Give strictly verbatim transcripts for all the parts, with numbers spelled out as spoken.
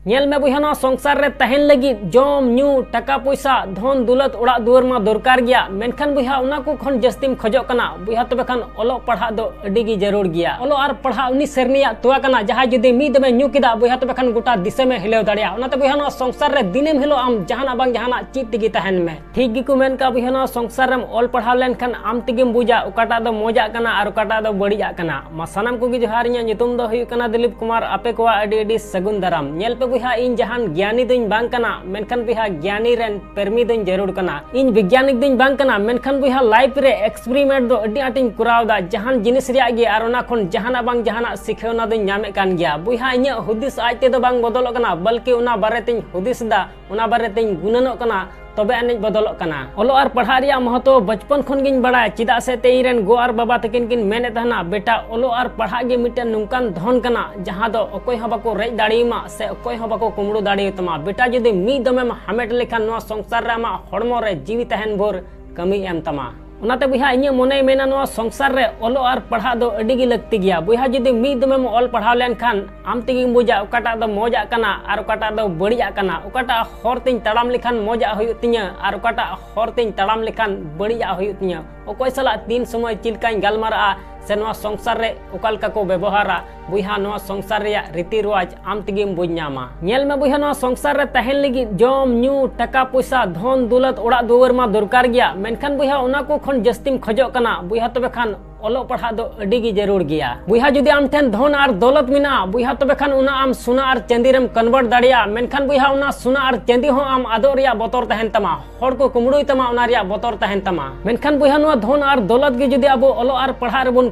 ᱧᱮᱞ ᱢᱮ ᱵᱚᱭᱦᱟ, ᱱᱚᱣᱟ ᱥᱚᱝᱥᱟᱨ ᱨᱮ ᱛᱟᱦᱮᱱ ᱞᱟᱹᱜᱤᱫ ᱡᱚᱢ, ᱧᱩ, ᱴᱟᱠᱟ ᱯᱚᱭᱥᱟ, ᱫᱷᱚᱱ ᱫᱩᱞᱟᱹᱛ, ᱚᱲᱟᱜ ᱫᱩᱣᱟᱹᱨ ᱢᱟ ᱫᱚᱨᱠᱟᱨ ᱜᱮᱭᱟ, ᱢᱮᱱᱠᱷᱟᱱ ᱵᱚᱭᱦᱟ, ᱚᱱᱟ ᱠᱚ ᱠᱷᱚᱱ ᱡᱟᱹᱥᱛᱤᱢ ᱠᱷᱚᱡᱚᱜ ᱠᱟᱱᱟ ᱵᱚᱭᱦᱟ, ᱛᱚᱵᱮ ᱠᱷᱟᱱ ᱚᱞᱚᱜ ᱯᱟᱲᱦᱟᱜ ᱫᱚ ᱟᱹᱰᱤ ᱜᱮ ᱡᱟᱹᱨᱩᱲ ᱜᱮᱭᱟ᱾ ᱚᱞᱚᱜ ᱟᱨ ᱯᱟᱲᱦᱟᱜ ᱩᱱᱤ ᱥᱮᱨᱱᱤᱭᱟᱜ ᱛᱚᱣᱟ ᱠᱟᱱᱟ, ᱡᱟᱦᱟᱸᱭ ᱡᱩᱫᱤ ᱢᱤᱫ ᱫᱚᱢᱮ ᱧᱩ ᱠᱮᱫᱟ ᱵᱚᱭᱦᱟ, ᱛᱚᱵᱮ ᱠᱷᱟᱱ ᱜᱚᱴᱟ ᱫᱤᱥᱚᱢᱮ ᱦᱤᱞᱟᱹᱣ ᱫᱟᱲᱮᱭᱟᱜᱼᱟ᱾ ᱚᱱᱟᱛᱮ ᱵᱚᱭᱦᱟ, ᱱᱚᱣᱟ ᱥᱚᱝᱥᱟᱨ ᱨᱮ ᱫᱤᱱᱮᱢ ᱦᱤᱞᱳᱜ ᱟᱢ ᱡᱟᱦᱟᱱᱟᱜ ᱵᱟᱝ ᱡᱟᱦᱟᱱᱟᱜ ᱪᱮᱫ ᱛᱮᱜᱮ ᱛᱟᱦᱮᱱ ᱢᱮ᱾ ᱴᱷᱤᱠ ᱜᱮᱠᱚ ᱢᱮᱱ ᱠᱟᱜ ᱵᱚᱭᱦᱟ, ᱱᱚᱣᱟ ᱥᱚᱝᱥᱟᱨ ᱨᱮᱢ ᱚᱞ ᱯᱟᱲᱦᱟᱣ ᱞᱮᱱᱠᱷᱟᱱ ᱟᱢ ᱛᱮᱜᱮᱢ ᱵᱩᱡᱟ ᱚᱠᱟᱴᱟᱜ ᱫᱚ ᱢᱚᱡᱟᱜ ᱠᱟᱱᱟ ᱟᱨ ᱚᱠᱟᱴᱟᱜ ᱫᱚ ᱵᱟᱹᱲᱤᱡᱟᱜ ᱠᱟᱱᱟ᱾ ᱢᱟ ᱥᱟᱱᱟᱢ ᱠᱚᱜᱮ ᱡᱚᱦᱟᱨ, ᱤᱧᱟᱹᱜ ᱧᱩᱛᱩᱢ ᱫᱚ ᱦᱩᱭᱩᱜ ᱠᱟᱱᱟ ᱫᱤᱞᱤᱯ ᱠᱩᱢᱟᱨ᱾ ᱟᱯᱮ ᱠᱚᱣᱟᱜ ᱟᱹᱰᱤ ᱟᱹᱰᱤ ᱥᱟᱹᱜᱩᱱ ᱫᱟᱨᱟᱢ᱾ ᱧᱮᱞ ᱯᱮ ᱵᱚᱭᱦᱟ, ᱤᱧ ᱡᱟᱦᱟᱱ ᱜᱮᱭᱟᱱᱤ ᱫᱚᱧ ᱵᱟᱝ ᱠᱟᱱᱟ, ᱢᱮᱱᱠᱷᱟᱱ ᱵᱚᱭᱦᱟ, ᱜᱮᱭᱟᱱᱤ ᱨᱮᱱ ᱯᱨᱮᱢᱤ ᱫᱚᱧ ᱡᱟᱹᱨᱩᱲ ᱠᱟᱱᱟ᱾ ᱤᱧ ᱵᱤᱜᱽᱭᱟᱱᱤᱠ ᱫᱚᱧ ᱵᱟᱝ ᱠᱟᱱᱟ, ᱢᱮᱱᱠᱷᱟᱱ ᱵᱚᱭᱦᱟ, ᱞᱟᱭᱤᱯᱷ ᱨᱮ ᱮᱠᱥᱯᱮᱨᱤᱢᱮᱱᱴ ᱫᱚ ᱟᱹᱰᱤ ᱟᱸᱴᱤᱧ ᱠᱚᱨᱟᱣ ᱮᱫᱟ᱾ ᱡᱟᱦᱟᱱ ᱡᱤᱱᱤᱥ ᱨᱮᱭᱟᱜ ᱜᱮ ᱟᱨ ᱚᱱᱟ ᱠᱷᱚᱱ ᱡᱟᱦᱟᱱᱟᱜ ᱵᱟᱝ ᱡᱟᱦᱟᱱᱟᱜ ᱥᱤᱠᱷᱟᱹᱣᱱᱟ ᱫᱚᱧ ᱧᱟᱢᱮᱫ ᱠᱟᱱ ᱜᱮᱭᱟ᱾ ᱵᱚᱭᱦᱟ, ᱤᱧᱟᱹᱜ ᱦᱩᱫᱤᱥ ᱟᱡ ᱛᱮᱫᱚ ᱵᱟᱝ ᱵᱚᱫᱚᱞᱚᱜ ᱠᱟᱱᱟ, ᱵᱚᱞᱠᱤ ᱚᱱᱟ ᱵᱟᱨᱮᱛᱮᱧ ᱦᱩᱫᱤᱥ ᱮᱫᱟ, ᱚᱱᱟ ᱵᱟᱨᱮᱛᱮᱧ ᱜᱩᱱᱟᱹᱱᱚᱜ ᱠᱟᱱᱟ, ᱛᱚᱵᱮ ᱟᱹᱱᱤᱡ ᱵᱚᱫᱚᱞᱚᱜ ᱠᱟᱱᱟ᱾ ᱚᱞᱚᱜ ᱟᱨ ᱯᱟᱲᱦᱟᱜ ᱨᱮᱭᱟᱜ ᱢᱚᱦᱚᱛᱚ ᱵᱚᱪᱯᱚᱱ ᱠᱷᱚᱱ ᱜᱤᱧ ᱵᱟᱲᱟᱭᱟ, ᱪᱮᱫᱟᱜ ᱥᱮ ᱛᱮ ᱤᱧ ᱨᱮᱱ ᱜᱚ ᱟᱨ ᱵᱟᱵᱟ ᱛᱟᱹᱠᱤᱱ ᱠᱤᱱ ᱢᱮᱱᱮᱫ ᱛᱟᱦᱮᱱᱟ, ᱵᱮᱴᱟ, ᱚᱞᱚᱜ ᱟᱨ ᱯᱟᱲᱦᱟᱜ ᱜᱮ ᱢᱤᱫᱴᱮᱱ ᱱᱚᱝᱠᱟᱱ ᱫᱷᱚᱱ ᱠᱟᱱᱟ, ᱡᱟᱦᱟᱸ ᱫᱚ ᱚᱠᱚᱭ ᱦᱚᱸ ᱵᱟᱠᱚ ᱨᱮᱡ ᱫᱟᱲᱮᱭᱟᱢᱟ ᱥᱮ ᱚᱠᱚᱭ ᱦᱚᱸ ᱵᱟᱠᱚ ᱠᱩᱢᱵᱽᱲᱩ ᱫᱟᱲᱮᱭᱟᱛᱟᱢᱟ᱾ ᱵᱮᱴᱟ, ᱡᱩᱫᱤ ᱢᱤᱫ ᱫᱚᱢᱮᱢ ᱦᱟᱢᱮᱴ ᱞᱮᱠᱷᱟᱱ, ᱱᱚᱣᱟ ᱥᱚᱝᱥᱟᱨ ᱨᱮ ᱟᱢᱟᱜ ᱦᱚᱲᱢᱚ ᱨᱮ ᱡᱤᱣᱤ ᱛᱟᱦᱮᱱ ᱵᱷᱳᱨ ᱠᱟᱹᱢᱤ ᱮᱢ ᱛᱟᱢᱟ᱾ ᱚᱱᱟᱛᱮ ᱵᱚᱭᱦᱟ, ᱤᱧᱟᱹᱜ ᱢᱚᱱᱮᱭ ᱢᱮᱱᱟ, ᱱᱚᱣᱟ ᱥᱚᱝᱥᱟᱨ ᱨᱮ ᱚᱞᱚᱜ ᱟᱨ ᱯᱟᱲᱦᱟᱜ ᱫᱚ ᱟᱹᱰᱤ ᱜᱮ ᱞᱟᱹᱠᱛᱤ ᱜᱮᱭᱟ᱾ ᱵᱚᱭᱦᱟ, ᱡᱩᱫᱤ ᱢᱤᱫ ᱫᱚᱢᱮᱢ ᱚᱞ ᱯᱟᱲᱦᱟᱣ ᱞᱮᱱᱠᱷᱟᱱ, ᱟᱢ ᱛᱮᱜᱮᱢ ᱵᱩᱡᱟ ᱚᱠᱟᱴᱟᱜ ᱫᱚ ᱢᱚᱡᱟᱜ ᱠᱟᱱᱟ ᱟᱨ ᱚᱠᱟᱴᱟᱜ ᱫᱚ ᱵᱟᱹᱲᱤᱡᱟᱜ ᱠᱟᱱᱟ, ᱚᱠᱟᱴᱟᱜ ᱦᱚᱨ ᱛᱮᱧ ᱛᱟᱲᱟᱢ ᱞᱮᱠᱷᱟᱱ ᱢᱚᱡᱟᱜ ᱦᱩᱭᱩᱜ ᱛᱤᱧᱟᱹ ᱟᱨ ᱚᱠᱟᱴᱟᱜ ᱦᱚᱨ ᱛᱮᱧ ᱛᱟᱲᱟᱢ ᱞᱮᱠᱷᱟᱱ ᱵᱟᱹᱲᱤᱡᱟᱜ ᱦᱩᱭᱩᱜ ᱛᱤᱧᱟᱹ, ᱚᱠᱚᱭ ᱥᱟᱞᱟᱜ ᱛᱤᱱ ᱥᱚᱢᱚᱭ ᱪᱮᱫ ᱞᱮᱠᱟᱧ ᱜᱟᱞᱢᱟᱨᱟᱜᱼᱟ ᱥᱮ ᱱᱚᱣᱟ ᱥᱚᱝᱥᱟᱨ ᱨᱮ ᱚᱠᱟ ᱞᱮᱠᱟ ᱠᱚ ᱵᱮᱵᱚᱦᱟᱨᱟ᱾ ᱵᱚᱭᱦᱟ, ᱱᱚᱣᱟ ᱥᱚᱝᱥᱟᱨ ᱨᱮᱭᱟᱜ ᱨᱤᱛᱤ ᱨᱮᱣᱟᱡᱽ ᱟᱢ ᱛᱮᱜᱮᱢ ᱵᱩᱡᱽ ᱧᱟᱢᱟ᱾ ᱧᱮᱞ ᱢᱮ ᱵᱚᱭᱦᱟ, ᱱᱚᱣᱟ ᱥᱚᱝᱥᱟᱨ ᱨᱮ ᱛᱟᱦᱮᱱ ᱞᱟᱹᱜᱤᱫ ᱡᱚᱢ, ᱧᱩ, ᱴᱟᱠᱟ ᱯᱚᱭᱥᱟ, ᱫᱷᱚᱱ ᱫᱩᱞᱟᱹᱛ, ᱚᱲᱟᱜ ᱫᱩᱣᱟᱹᱨ ᱢᱟ ᱫᱚᱨᱠᱟᱨ ᱜᱮᱭᱟ, ᱢᱮᱱᱠᱷᱟᱱ ᱵᱚᱭᱦᱟ, ᱚᱱᱟ ᱠᱚ ᱠᱷᱚᱱ ᱡᱟᱹᱥᱛᱤᱢ ᱠᱷᱚᱡᱚᱜ ᱠᱟᱱᱟ ᱵᱚᱭᱦᱟ, ᱛᱚᱵᱮ ᱠᱷᱟᱱ ᱚᱞᱚᱜ ᱯᱟᱲᱦᱟᱜ ᱫᱚ ᱟᱹᱰᱤ ᱜᱮ ᱡᱟᱹᱨᱩᱲ ᱜᱮᱭᱟ᱾ ᱵᱚᱭᱦᱟ, ᱡᱩᱫᱤ ᱟᱢ ᱴᱷᱮᱱ ᱫᱷᱚᱱ ᱟᱨ ᱫᱚᱞᱚᱛ ᱢᱮᱱᱟᱜᱼᱟ ᱵᱚᱭᱦᱟ, ᱛᱚᱵᱮ ᱠᱷᱟᱱ ᱚᱱᱟ ᱟᱢ ᱥᱚᱱᱟ ᱟᱨ ᱪᱟᱸᱫᱤ ᱨᱮᱢ ᱠᱚᱱᱵᱷᱟᱨᱴ ᱫᱟᱲᱮᱭᱟᱜᱼᱟ, ᱢᱮᱱᱠᱷᱟᱱ ᱵᱚᱭᱦᱟ, ᱚᱱᱟ ᱥᱚᱱᱟ ᱟᱨ ᱪᱟᱸᱫᱤ ᱦᱚᱸ ᱟᱢ ᱟᱫᱚᱜ ᱨᱮᱭᱟᱜ ᱵᱚᱛᱚᱨ ᱛᱟᱦᱮᱱ ᱛᱟᱢᱟ᱾ ᱦᱚᱲ ᱠᱚ ᱠᱩᱢᱵᱽᱲᱩᱭ ᱛᱟᱢᱟ, ᱚᱱᱟ ᱨᱮᱭᱟᱜ ᱵᱚᱛᱚᱨ ᱛᱟᱦᱮᱱ ᱛᱟᱢᱟ᱾ ᱢᱮᱱᱠᱷᱟᱱ ᱵᱚᱭᱦᱟ, ᱱᱚᱣᱟ ᱫᱷᱚᱱ ᱟᱨ ᱫᱚᱞᱚᱛ ᱜᱮ ᱡᱩᱫᱤ ᱟᱵᱚ ᱚᱞᱚᱜ ᱟᱨ ᱯᱟᱲᱦᱟᱜ ᱨᱮᱵᱚᱱ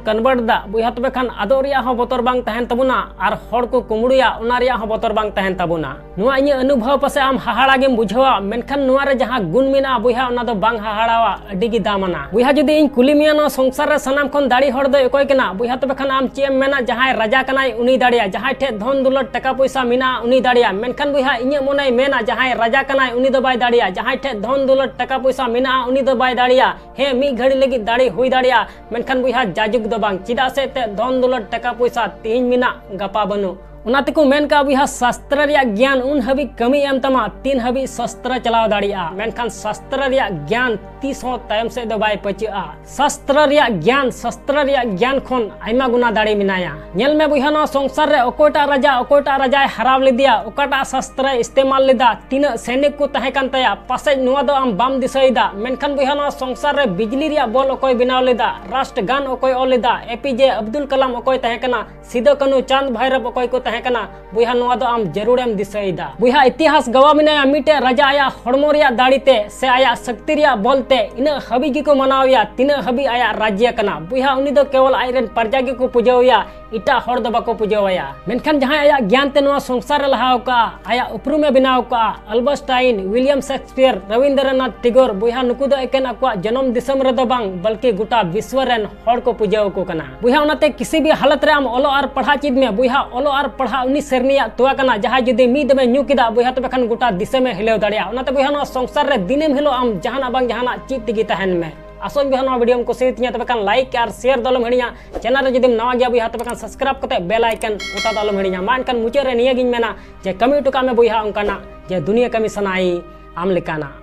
ᱠᱚᱱᱵᱷᱟᱨᱴ ᱫᱟ ᱵᱚᱭᱦᱟ, ᱛᱚᱵᱮ ᱠᱷᱟᱱ ᱟᱫᱚᱜ ᱨᱮᱭᱟᱜ ᱦᱚᱸ ᱵᱚᱛᱚᱨ ᱵᱟᱝ ᱛᱟᱦᱮᱱ ᱛᱟᱵᱚᱱᱟ ᱟᱨ ᱦᱚᱲ ᱠᱚ ᱠᱩᱢᱵᱽᱲᱩᱭᱟ, ᱚᱱᱟ ᱨᱮᱭᱟᱜ ᱦᱚᱸ ᱵᱚᱛᱚᱨ ᱵᱟᱝ ᱛᱟᱦᱮᱱ ᱛᱟᱵᱚᱱᱟ᱾ ᱱᱚᱣᱟ ᱤᱧᱟᱹᱜ ᱚᱱᱩᱵᱷᱚᱵ ᱯᱟᱥᱮ ᱟᱢ ᱦᱟᱦᱟᱲᱟ ᱜᱮᱢ ᱵᱩᱡᱷᱟᱹᱣᱟ, ᱢᱮᱱᱠᱷᱟᱱ ᱱᱚᱣᱟ ᱨᱮ ᱡᱟᱦᱟᱸ ᱜᱩᱱ ᱢᱮᱱᱟᱜᱼᱟ ᱵᱚᱭᱦᱟ, ᱚᱱᱟ ᱫᱚ ᱵᱟᱝ ᱦᱟᱦᱟᱲᱟᱣᱟ, ᱟᱹᱰᱤ ᱜᱮ ᱫᱟᱢᱟᱱᱟ᱾ ᱵᱚᱭᱦᱟ, ᱡᱩᱫᱤ ᱤᱧ ᱠᱩᱞᱤ ᱢᱮᱭᱟ, ᱱᱚᱣᱟ ᱥᱚᱝᱥᱟᱨ ᱨᱮ ᱥᱟᱱᱟᱢ ᱠᱷᱚᱱ ᱫᱟᱲᱮ ᱦᱚᱲ ᱫᱚ ᱚᱠᱚᱭ ᱠᱟᱱᱟ ᱵᱚᱭᱦᱟ, ᱛᱚᱵᱮ ᱠᱷᱟᱱ ᱟᱢ ᱪᱮᱫ ᱮᱢ ᱢᱮᱱᱟ? ᱡᱟᱦᱟᱸᱭ ᱨᱟᱡᱟ ᱠᱟᱱᱟᱭ ᱩᱱᱤ ᱫᱟᱲᱮᱭᱟᱜᱼᱟ, ᱡᱟᱦᱟᱸᱭ ᱴᱷᱮᱡ ᱫᱷᱚᱱ ᱫᱩᱞᱟᱹᱲ ᱴᱟᱠᱟ ᱯᱚᱭᱥᱟ ᱢᱮᱱᱟᱜᱼᱟ ᱩᱱᱤ ᱫᱟᱲᱮᱭᱟᱜᱼᱟ᱾ ᱢᱮᱱᱠᱷᱟᱱ ᱵᱚᱭᱦᱟ, ᱤᱧᱟᱹᱜ ᱢᱚᱱᱮᱭ ᱢᱮᱱᱟ ᱡᱟᱦᱟᱸᱭ ᱨᱟᱡᱟ ᱠᱟᱱᱟᱭ ᱩᱱᱤ ᱫᱚ ᱵᱟᱭ ᱫᱟᱲᱮᱭᱟᱜᱼᱟ, ᱡᱟᱦᱟᱸᱭ ᱴᱷᱮᱡ ᱫᱷᱚᱱ ᱫᱩᱞᱟᱹᱲ ᱴᱟᱠᱟ ᱯᱚᱭᱥᱟ ᱢᱮᱱᱟᱜᱼᱟ ᱩᱱᱤ ᱫᱚ ᱵᱟᱭ ᱫᱟᱲᱮᱭᱟᱜᱼᱟ᱾ ᱦᱮᱸ, ᱢᱤᱫ ᱜᱷᱟᱹᱲᱤ ᱞᱟᱹᱜᱤᱫ ᱫᱟᱲᱮ ᱦᱩᱭ ᱫᱟᱲᱮᱭᱟᱜᱼᱟ, ᱢᱮᱱᱠᱷᱟᱱ ᱵᱚᱭᱦᱟ, ᱡᱟᱡᱩᱜᱽ ᱫᱚ ᱵᱟᱝ᱾ ᱪᱮᱫᱟᱜ ᱥᱮ ᱮᱱᱛᱮᱫ ᱫᱷᱚᱱ ᱫᱩᱞᱟᱹᱲ ᱴᱟᱠᱟ ᱯᱚᱭᱥᱟ ᱛᱮᱦᱮᱧ ᱢᱮᱱᱟᱜ ᱜᱟᱯᱟ ᱵᱟᱹᱱᱩᱜ᱾ ᱚᱱᱟ ᱛᱮᱠᱚ ᱢᱮᱱ ᱠᱟᱜᱼᱟ ᱵᱚᱭᱦᱟ, ᱥᱟᱥᱛᱨᱚ ᱨᱮᱭᱟᱜ ᱜᱮᱭᱟᱱ ᱩᱱ ᱦᱟᱹᱵᱤᱡ ᱠᱟᱹᱢᱤ ᱮᱢ ᱛᱟᱢᱟ, ᱛᱤᱱ ᱦᱟᱹᱵᱤᱡ ᱥᱟᱥᱛᱨᱚ ᱪᱟᱞᱟᱣ ᱫᱟᱲᱮᱭᱟᱜᱼᱟ, ᱢᱮᱱᱠᱷᱟᱱ ᱥᱟᱥᱛᱨᱚ ᱨᱮᱭᱟᱜ ᱜᱮᱭᱟᱱ ᱛᱤᱥ ᱦᱚᱸ ᱛᱟᱭᱚᱢ ᱥᱮᱫ ᱫᱚ ᱵᱟᱭ ᱯᱟᱹᱪᱟᱹᱜᱼᱟ᱾ ᱥᱟᱥᱛᱨᱚ ᱨᱮᱭᱟᱜ ᱜᱮᱭᱟᱱ, ᱥᱟᱥᱛᱨᱚ ᱨᱮᱭᱟᱜ ᱜᱮᱭᱟᱱ ᱠᱷᱚᱱ ᱟᱭᱢᱟ ᱜᱩᱱᱟ ᱫᱟᱲᱮ ᱢᱮᱱᱟᱭᱟ᱾ ᱧᱮᱞ ᱢᱮ ᱵᱚᱭᱦᱟ, ᱱᱚᱣᱟ ᱥᱚᱝᱥᱟᱨ ᱨᱮ ᱚᱠᱚᱭᱴᱟᱜ ᱨᱟᱡᱟ, ᱚᱠᱚᱭᱴᱟᱜ ᱨᱟᱡᱟᱭ ᱦᱟᱨᱟᱣ ᱞᱮᱫᱮᱭᱟ, ᱚᱠᱟᱴᱟᱜ ᱥᱟᱥᱛᱨᱚᱭ ᱤᱥᱛᱮᱢᱟᱞ ᱞᱮᱫᱟ, ᱛᱤᱱᱟᱹᱜ ᱥᱮᱱᱤᱠ ᱠᱚ ᱛᱟᱦᱮᱸ ᱠᱟᱱ ᱛᱟᱭᱟ, ᱯᱟᱥᱮᱡ ᱱᱚᱣᱟ ᱫᱚ ᱟᱢ ᱵᱟᱢ ᱫᱤᱥᱟᱹᱭᱮᱫᱟ᱾ ᱢᱮᱱᱠᱷᱟᱱ ᱵᱚᱭᱦᱟ, ᱱᱚᱣᱟ ᱥᱚᱝᱥᱟᱨ ᱨᱮ ᱵᱤᱡᱽᱞᱤ ᱨᱮᱭᱟᱜ ᱵᱚᱞ ᱚᱠᱚᱭ ᱵᱮᱱᱟᱣ ᱞᱮᱫᱟ, ᱨᱟᱥᱴᱨᱜᱟᱱ ᱚᱠᱚᱭ ᱚᱞ ᱞᱮᱫᱟ, ᱮ ᱯᱤ ᱡᱮ ᱟᱵᱫᱩᱞ ᱠᱟᱞᱟᱢ ᱚᱠᱚᱭ ᱛᱟᱦᱮᱸ ᱠᱟᱱᱟ, ᱥᱤᱫᱩ ᱠᱟᱹᱱᱦᱩ ᱪᱟᱸᱫᱽ ᱵᱷᱟᱭᱨᱚᱵ ᱚᱠᱚᱭ ᱠᱚ ᱛᱟᱦᱮᱸ ᱠᱟᱱᱟ, ᱵᱚᱭᱦᱟ, ᱱᱚᱣᱟ ᱫᱚ ᱟᱢ ᱡᱟᱹᱨᱩᱲᱮᱢ ᱫᱤᱥᱟᱹᱭᱮᱫᱟ᱾ ᱵᱚᱭᱦᱟ, ᱤᱛᱤᱦᱟᱥ ᱜᱟᱣᱟ ᱢᱮᱱᱟᱭᱟ, ᱢᱤᱫᱴᱮᱡ ᱨᱟᱡᱟ ᱟᱭᱟᱜ ᱦᱚᱲᱢᱚ ᱨᱮᱭᱟᱜ ᱫᱟᱲᱮ ᱛᱮ ᱥᱮ ᱟᱭᱟᱜ ᱥᱚᱠᱛᱤ ᱨᱮᱭᱟᱜ ᱵᱚᱞ ᱛᱮ ᱤᱱᱟᱹᱜ ᱦᱟᱹᱵᱤᱡ ᱜᱮᱠᱚ ᱢᱟᱱᱟᱣ ᱮᱭᱟ, ᱛᱤᱱᱟᱹᱜ ᱦᱟᱹᱵᱤᱡ ᱟᱭᱟᱜ ᱨᱟᱡᱽᱭᱟ ᱠᱟᱱᱟ᱾ ᱵᱚᱭᱦᱟ, ᱩᱱᱤ ᱫᱚ ᱠᱮᱣᱚᱞ ᱟᱡ ᱨᱮᱱ ᱯᱨᱟᱡᱟ ᱜᱮᱠᱚ ᱯᱩᱡᱟᱹᱣ ᱮᱭᱟ, ᱮᱴᱟᱜ ᱦᱚᱲ ᱫᱚ ᱵᱟᱠᱚ ᱯᱩᱡᱟᱹᱣ ᱟᱭᱟ᱾ ᱢᱮᱱᱠᱷᱟᱱ ᱡᱟᱦᱟᱸᱭ ᱟᱭᱟᱜ ᱜᱮᱭᱟᱱ ᱛᱮ ᱱᱚᱣᱟ ᱥᱚᱝᱥᱟᱨ ᱨᱮ ᱞᱟᱦᱟᱣ ᱠᱟᱜᱼᱟ, ᱟᱭᱟᱜ ᱩᱯᱨᱩᱢᱮ ᱵᱮᱱᱟᱣ ᱠᱟᱜᱼᱟ, ᱟᱞᱵᱟᱨᱴ ᱟᱭᱤᱱᱥᱴᱟᱭᱤᱱ, ᱩᱭᱞᱤᱭᱟᱢ ᱥᱮᱠᱥᱯᱤᱭᱟᱨ, ᱨᱚᱵᱤᱱᱫᱨᱚᱱᱟᱛᱷ ᱴᱮᱜᱳᱨ, ᱵᱚᱭᱦᱟ, ᱱᱩᱠᱩ ᱫᱚ ᱮᱠᱮᱱ ᱟᱠᱚᱣᱟᱜ ᱡᱚᱱᱚᱢ ᱫᱤᱥᱚᱢ ᱨᱮᱫᱚ ᱵᱟᱝ, ᱵᱚᱞᱠᱤ ᱜᱚᱴᱟ ᱵᱤᱥᱣᱚ ᱨᱮᱱ ᱦᱚᱲ ᱠᱚ ᱯᱩᱡᱟᱹ ᱟᱠᱚ ᱠᱟᱱᱟ᱾ ᱵᱚᱭᱦᱟ, ᱚᱱᱟᱛᱮ ᱠᱤᱥᱤ ᱵᱷᱤ ᱦᱟᱞᱚᱛ ᱨᱮ ᱟᱢ ᱚᱞᱚᱜ ᱟᱨ ᱯᱟᱲᱦᱟᱜ ᱪᱮᱫ ᱢᱮ᱾ ᱵᱚᱭᱦᱟ, ᱚᱞᱚᱜ ᱟᱨ ᱯᱟᱲᱦᱟᱜ ᱩᱱᱤ ᱥᱮᱨᱱᱤᱭᱟᱜ ᱛᱚᱣᱟ ᱠᱟᱱᱟ, ᱡᱟᱦᱟᱸᱭ ᱡᱩᱫᱤ ᱢᱤᱫ ᱫᱚᱢᱮ ᱧᱩ ᱠᱮᱫᱟ, ᱵᱚᱭᱦᱟ, ᱛᱚᱵᱮ ᱠᱷᱟᱱ ᱜᱚᱴᱟ ᱫᱤᱥᱚᱢᱮ ᱦᱤᱞᱟᱹᱣ ᱫᱟᱲᱮᱭᱟᱜᱼᱟ᱾ ᱚᱱᱟᱛᱮ ᱵᱚᱭᱦᱟ, ᱱᱚᱣᱟ ᱥᱚᱝᱥᱟᱨ ᱨᱮ ᱫᱤᱱᱟᱹᱢ ᱦᱤᱞᱳᱜ ᱟᱢ ᱡᱟᱦᱟᱱᱟᱜ ᱵᱟᱝ ᱡᱟᱦᱟᱱᱟᱜ ᱪᱮᱫ ᱛᱮᱜᱮ ᱛᱟᱦᱮᱱ ᱢᱮ᱾ ᱟᱥᱚᱜ ᱟᱹᱧ ᱵᱚᱭᱦᱟ, ᱱᱚᱣᱟ ᱵᱷᱤᱰᱤᱭᱳᱢ ᱠᱩᱥᱤᱭᱟᱜ ᱛᱤᱧᱟ, ᱛᱚᱵᱮ ᱠᱷᱟᱱ ᱞᱟᱭᱤᱠ ᱟᱨ ᱥᱮᱭᱟᱨ ᱫᱚ ᱟᱞᱚᱢ ᱦᱤᱲᱤᱧᱟ᱾ ᱪᱮᱱᱮᱞ ᱨᱮ ᱡᱩᱫᱤᱢ ᱱᱟᱣᱟ ᱜᱮᱭᱟ ᱵᱚᱭᱦᱟ, ᱛᱚᱵᱮ ᱠᱷᱟᱱ ᱥᱟᱵᱥᱠᱨᱟᱭᱤᱵ ᱠᱟᱛᱮ ᱵᱮᱞ ᱟᱭᱠᱚᱱ ᱚᱛᱟ ᱫᱚ ᱟᱞᱚᱢ ᱦᱤᱲᱤᱧᱟ᱾ ᱢᱟ ᱮᱱᱠᱷᱟᱱ ᱢᱩᱪᱟᱹᱫ ᱨᱮ ᱱᱤᱭᱟᱹᱜᱤᱧ ᱢᱮᱱᱟ ᱡᱮ ᱠᱟᱹᱢᱤ ᱦᱚᱴᱚ ᱠᱟᱜ ᱢᱮ ᱵᱚᱭᱦᱟ ᱚᱱᱠᱟᱱᱟᱜ ᱡᱮ ᱫᱩᱱᱤᱭᱟᱹ ᱠᱟᱹᱢᱤ ᱥᱟᱱᱟᱭᱮ ᱟᱢ ᱞᱮᱠᱟᱱᱟᱜ᱾